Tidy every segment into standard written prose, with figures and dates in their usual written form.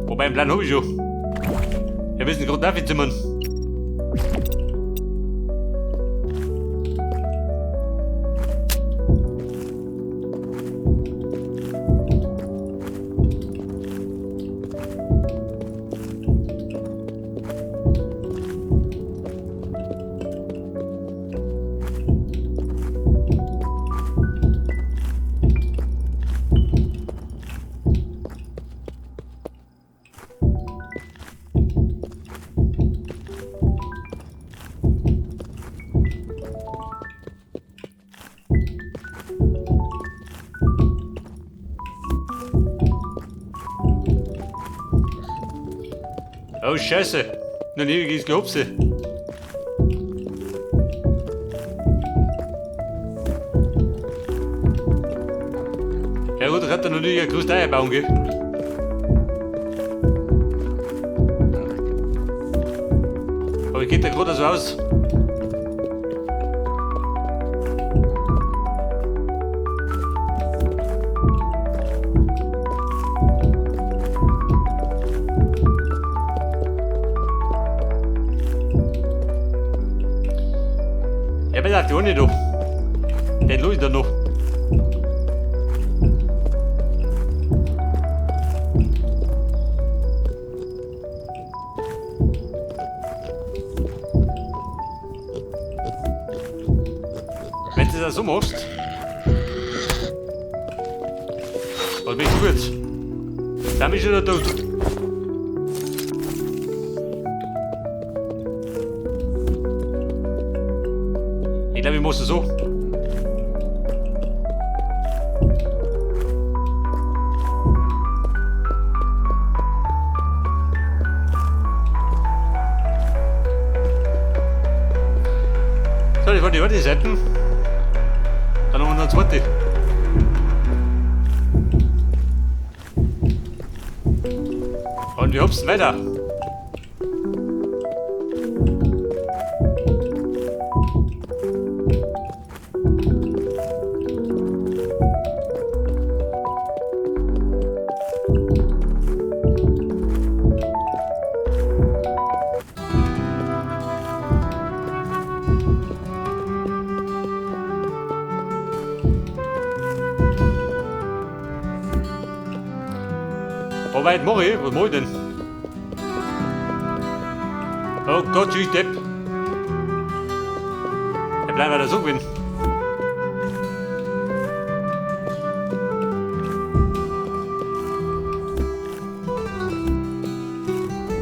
Wobei, einen Plan habe ich schon. Wir müssen gerade nachzimmern. Oh Scheiße. Na nee, wie geht's gehopse? Ja gut, das hat er natürlich ein großes Eier bauen, gell? Aber geht der gerade so aus? Ja, pass auf, die ohne da. Den los ich da noch. Wenn du das so machst. Was bist du jetzt? Dann bist du da tot. Ich glaube, ich muss es so. So, das war die eine Seite. Dann haben wir noch eine zweite. Und wir hupsen weiter. Wo weit mach ich? Was mach ich denn? Oh Gott, ich Depp. Der bleibt weiter so gewinnen.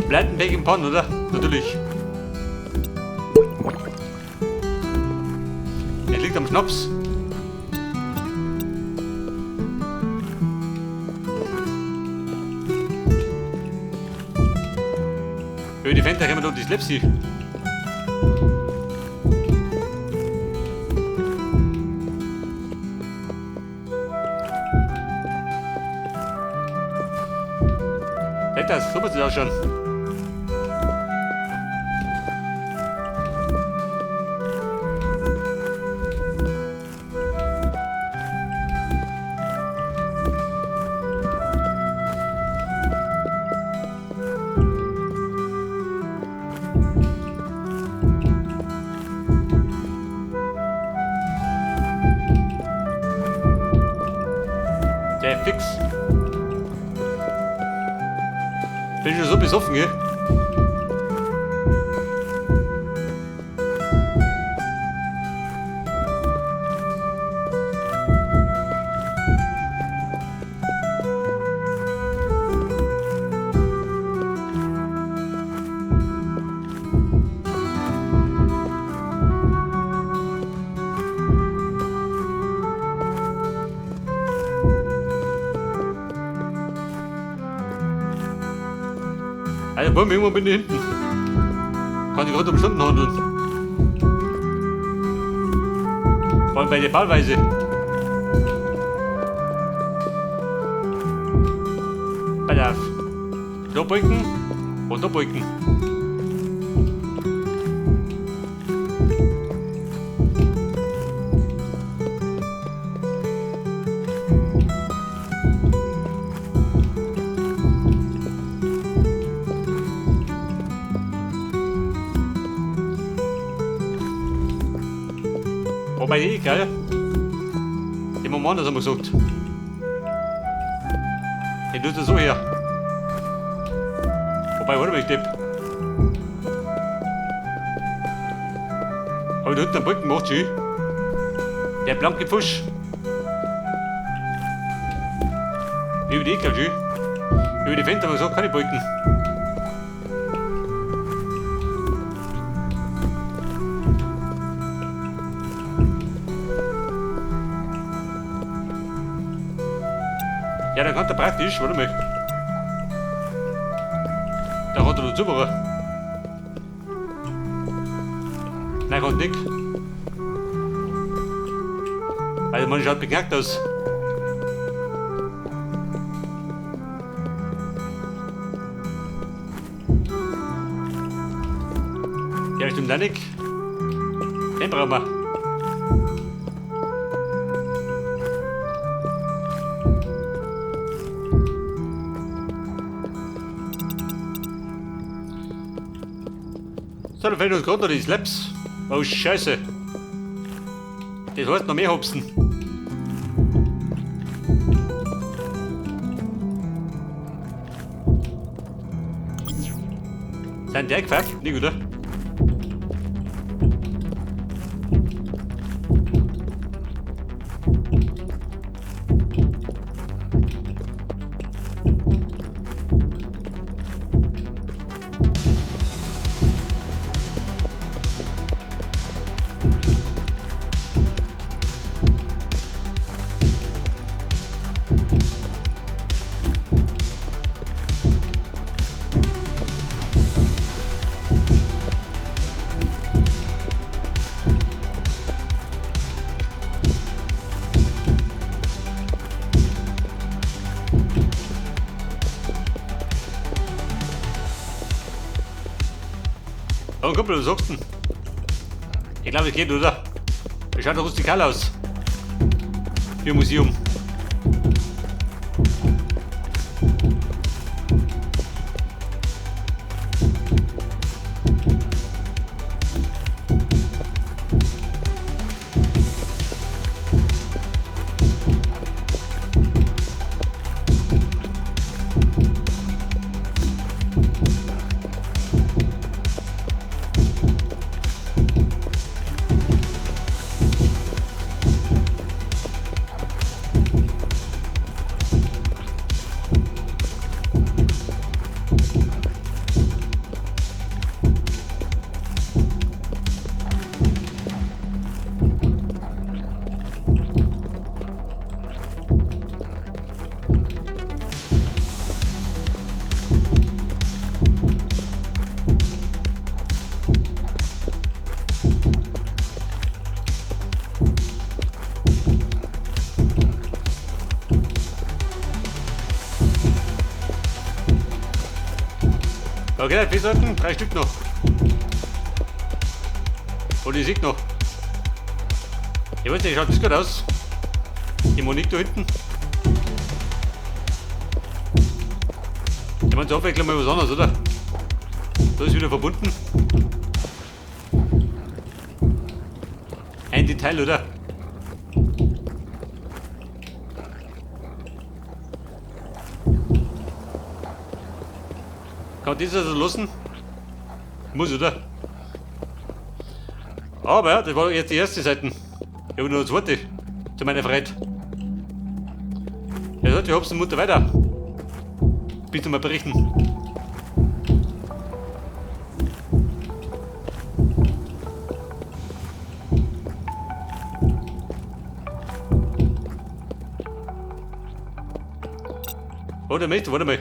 Bleibt ein Weg im Pond, oder? Natürlich. Er liegt am Schnaps. Über die Fenster haben wir doch die Slepsi. Das, so muss es ausschauen. Der fix. Bin schon so besoffen, gell? Also, bumm, irgendwann bin ich hinten. Kann ich gerade um Stunden handeln. Vor allem bei der Ballweise. Pass auf. Da beugen und da beugen. Wobei eh, gell? Den Moment, das haben wir gesagt. Den tut er so her. Wobei, warte mal, ich Depp. Hab ich da hinten eine Brücke gemacht, schön. Der blanke Fusch. Über die Ecke, schön. Über die Fenster haben wir gesagt, keine Brücken. Ja, dann kann der praktisch, warte mal. Da hat er dazu machen. Nein, kommt nicht. Weil man schaut beknackt aus. Ja, stimmt auch nicht. Den brauchen wir. So, da fehlt uns gerade noch die Slabs. Oh, Scheiße. Das heißt noch mehr Hopsen. Sind die eingefärbt? Nicht, oder? Oh, Kumpel, was sagst du denn? Ich glaube, es geht, oder? Es schaut doch rustikal aus. Für ein Museum. Okay, vier Sorten, 3 Stück noch. Und die sieht noch. Ich weiß nicht, schaut das gut aus. Die Monique da hinten. Ich meine, zur Abwechslung mal was anderes, oder? Da ist wieder verbunden. Ein Detail, oder? Kann man das also lassen? Muss, oder? Aber das war jetzt die erste Seite. Ich habe nur eine zweite. Zu meiner Freude. Ja, wir hopsen munter weiter. Bitte mal berichten. Warte mal, warte mal.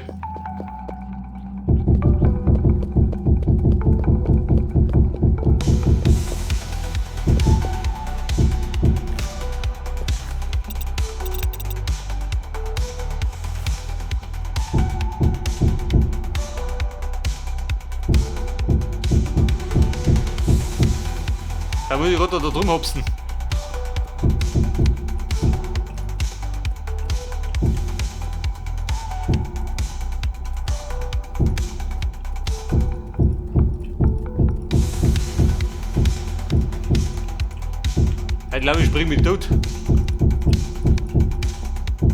Da muss ich gerade da drum hopsen. Ich glaube, Ich glaube, ich spring mich tot.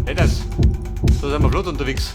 Hey, das. Da sind wir flott unterwegs.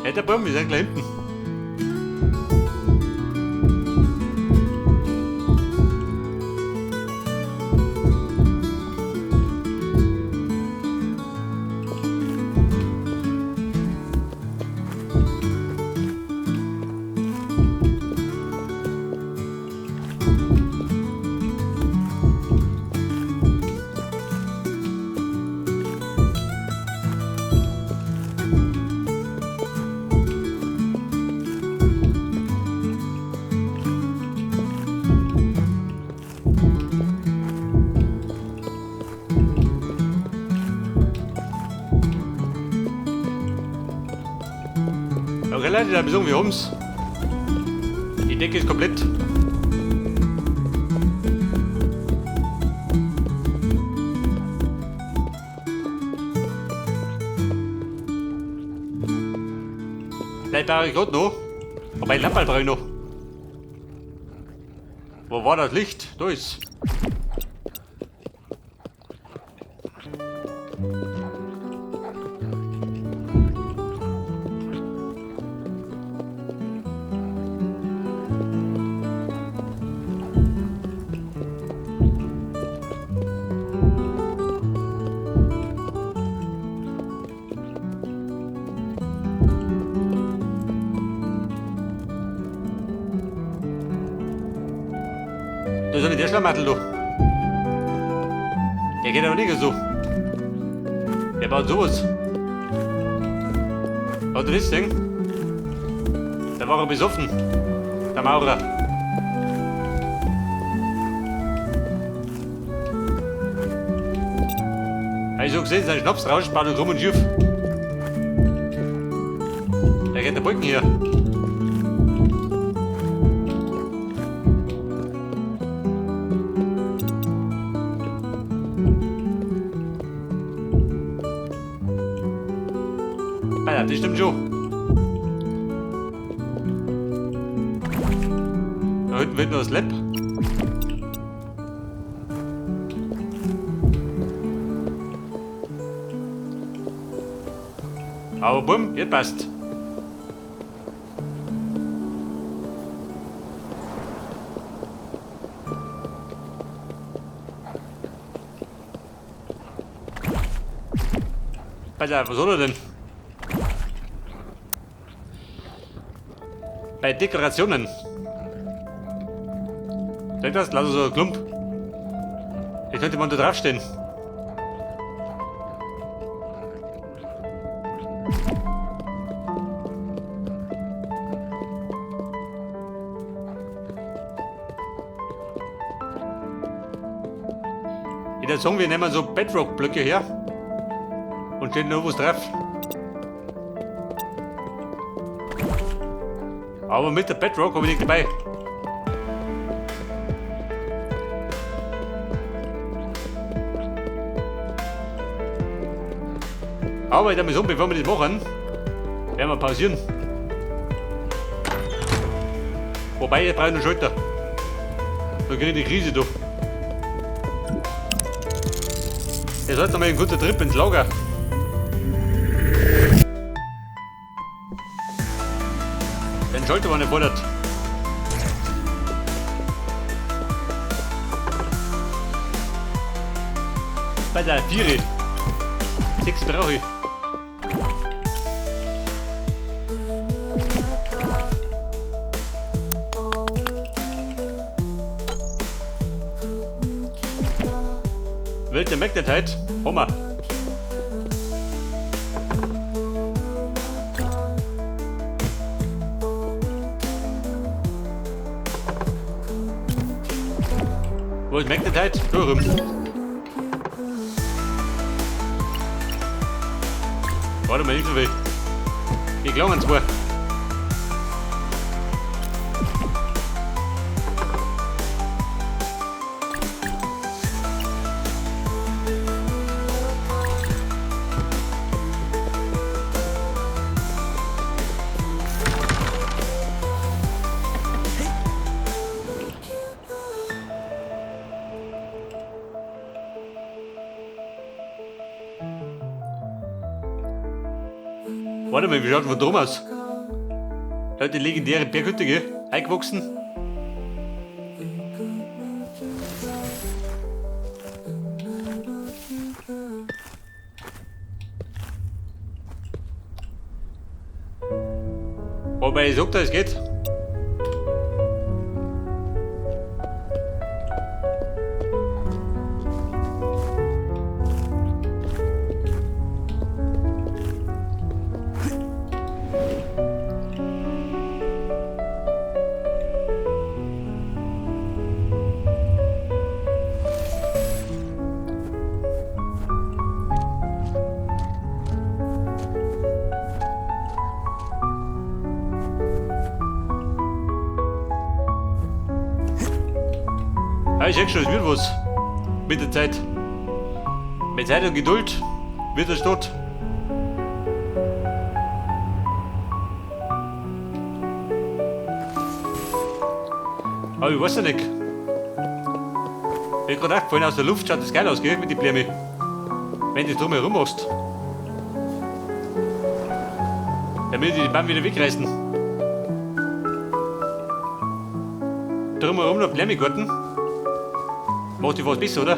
Hey, der Baum, wir sind gleich hinten. Okay, Leute, dann besorgen wir ums. Die Decke ist komplett. Vielleicht brauche ich gerade noch. Aber ein Lampe brauche ich noch. Wo war das Licht? Da ist. Da ist ja nicht der Schlamattel da. Der geht aber nicht so. Der baut sowas. Hat er das Ding? Da war er besoffen. Der Maurer. Hab ich so gesehen, sein Schnaps raus, baut er krumm und schief. Der geht der Brücken hier. Ja, das stimmt schon. Da hinten wird noch das Lab. Aber bumm, jetzt passt. Pass auf, was soll er denn? Bei Dekorationen. Seht das? Lass so ein Klump. Hier könnte man da draufstehen. Ich würde sagen, wir nehmen so Bedrock-Blöcke her und stellen noch was drauf. Aber mit der Bedrock habe ich nicht dabei. Aber ich damit so, bevor wir das machen, werden wir pausieren. Wobei, ich brauche noch Schalter. Da kriege ich die Krise durch. Das war jetzt nochmal ein guter Trip ins Lager. Den Schalter war nicht fordert. Bei der 4. 6 brauche ich. Welt der Magnetite. Hammer. Wo ist Magnetite? Da rum. Warte mal, nicht so viel. Die gelangen zwar. Warte mal, wie schaut denn von drum aus? Da hat die legendäre Berghütte, gell? Eingewachsen. Wobei ich sag da, es geht. Ja, ich seh schon, es wird was mit der Zeit. Mit Zeit und Geduld wird es dort. Aber ich weiß ja nicht. Ich hab grad aufgefallen, aus der Luft schaut das geil aus, gell, mit den Blumen. Wenn du das drumherum machst. Damit die die Baum wieder wegreißen. Drumherum noch Blumengarten. Macht die was besser, oder?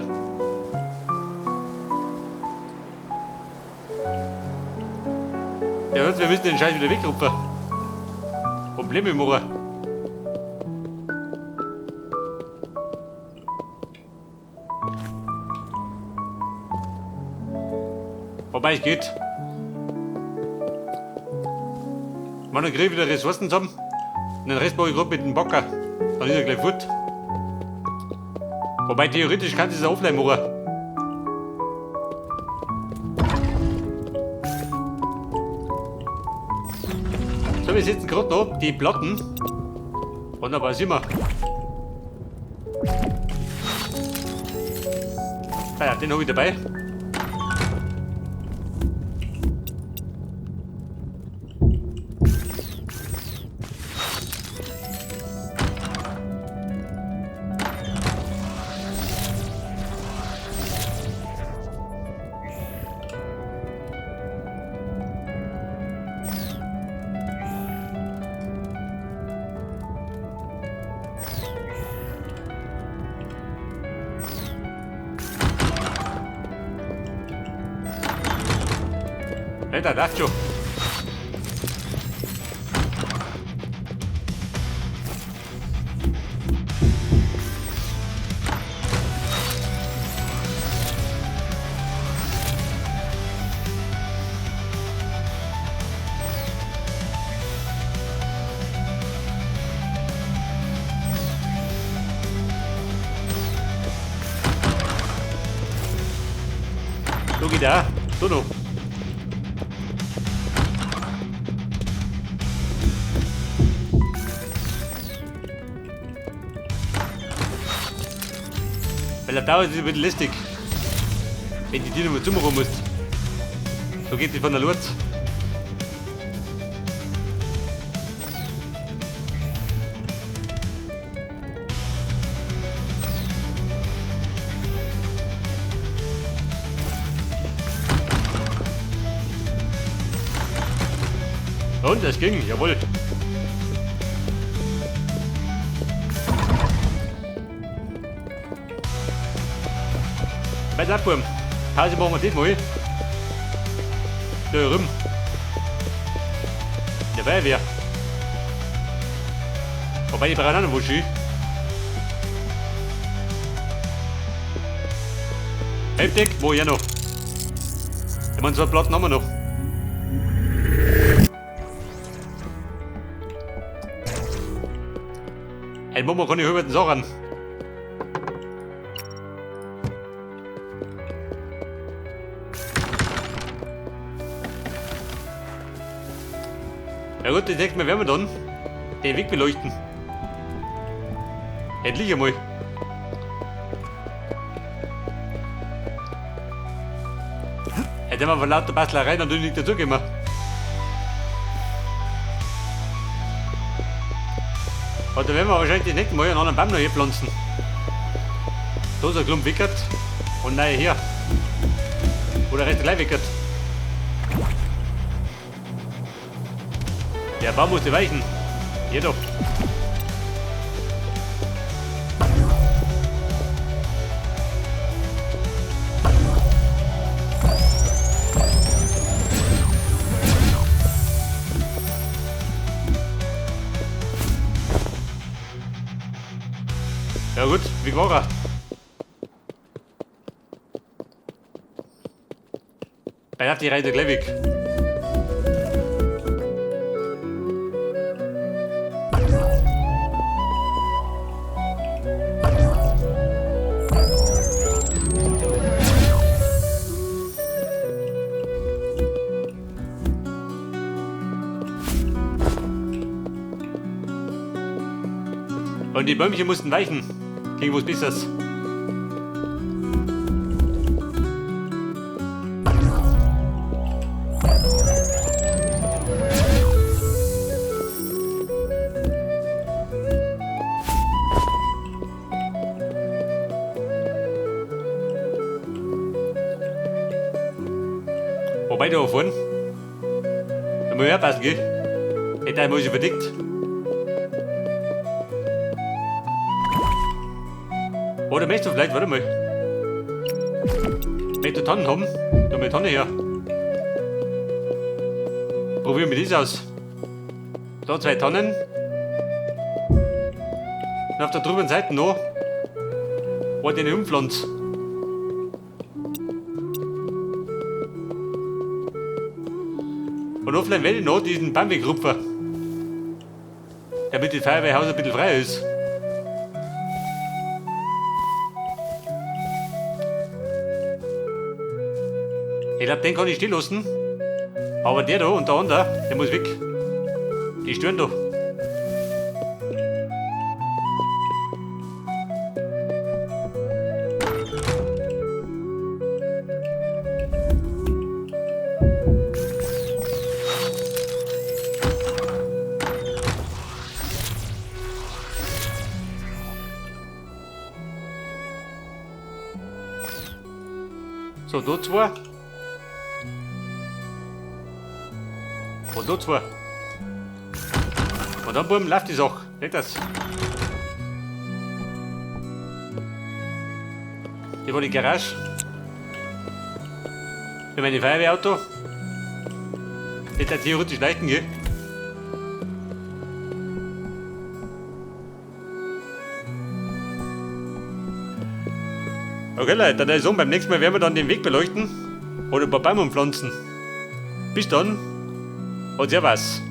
Ja, wir müssen den Scheiß wieder wegrupfen. Probleme machen. Wobei es geht. Man, dann krieg ich wieder Ressourcen zusammen. Und den Rest mache ich grad mit dem Bagger. Dann ist er gleich fort. Wobei theoretisch kannst du es auch offline machen. So, wir setzen grad noch die Platten. Wunderbar, sind wir. Ah ja, den hab ich dabei. Alter, läuft schon. So geht er. So noch. Weil der Dauer ist ein bisschen lästig. Wenn die die nochmal zumachen musst. So geht die von der Lurz. Und es ging, jawohl. Pass auf, Burm. Pause machen wir das mal. Da rum. Der Feuerwehr. Wobei, die brauchen auch noch was schön. Heftig, wo ja noch. Ich meine, 2 Platten haben wir noch. Hey, Mama kann ich über den Sachen. Ja gut, das nächste Mal werden wir dann den Weg beleuchten. Endlich einmal. Hätte man von lauter Bastlerei natürlich nicht dazugekommen. Aber da werden wir wahrscheinlich das nächste Mal einen anderen Baum noch hier pflanzen. Da ist ein Klump wickert und nein hier. Wo der Rest gleich wickert. Der Baum musste weichen. Hier doch. Ja gut, wie war er? Bei auf die Reise gleich weg. Und die Bäumchen mussten weichen. Ging wo's Besseres. Wobei da vorne, da muss ich aufpassen, gell? Der muss ich verdickt. Oder möchtest du vielleicht, warte mal. Möchtest du Tonnen haben? Da haben wir Tonne her. Probieren wir das aus. Da 2 Tonnen. Und auf der drüben Seite noch. Wo die nicht umpflanzt. Und vielleicht werde ich noch diesen Baum wegrupfen. Damit das Feuerwehrhaus ein bisschen frei ist. Ich glaub, den kann ich stehen lassen. Aber der da und der andere, der muss weg. Die stören da. So, da 2. Und da 2. Und dann, Buben, läuft die Sache. Nicht das. Hier war die Garage. Für meine Feuerwehrauto. Jetzt hat theoretisch leichten, gell? Okay Leute, dann ist so, beim nächsten Mal werden wir dann den Weg beleuchten oder ein paar Bäume umpflanzen. Bis dann und servus.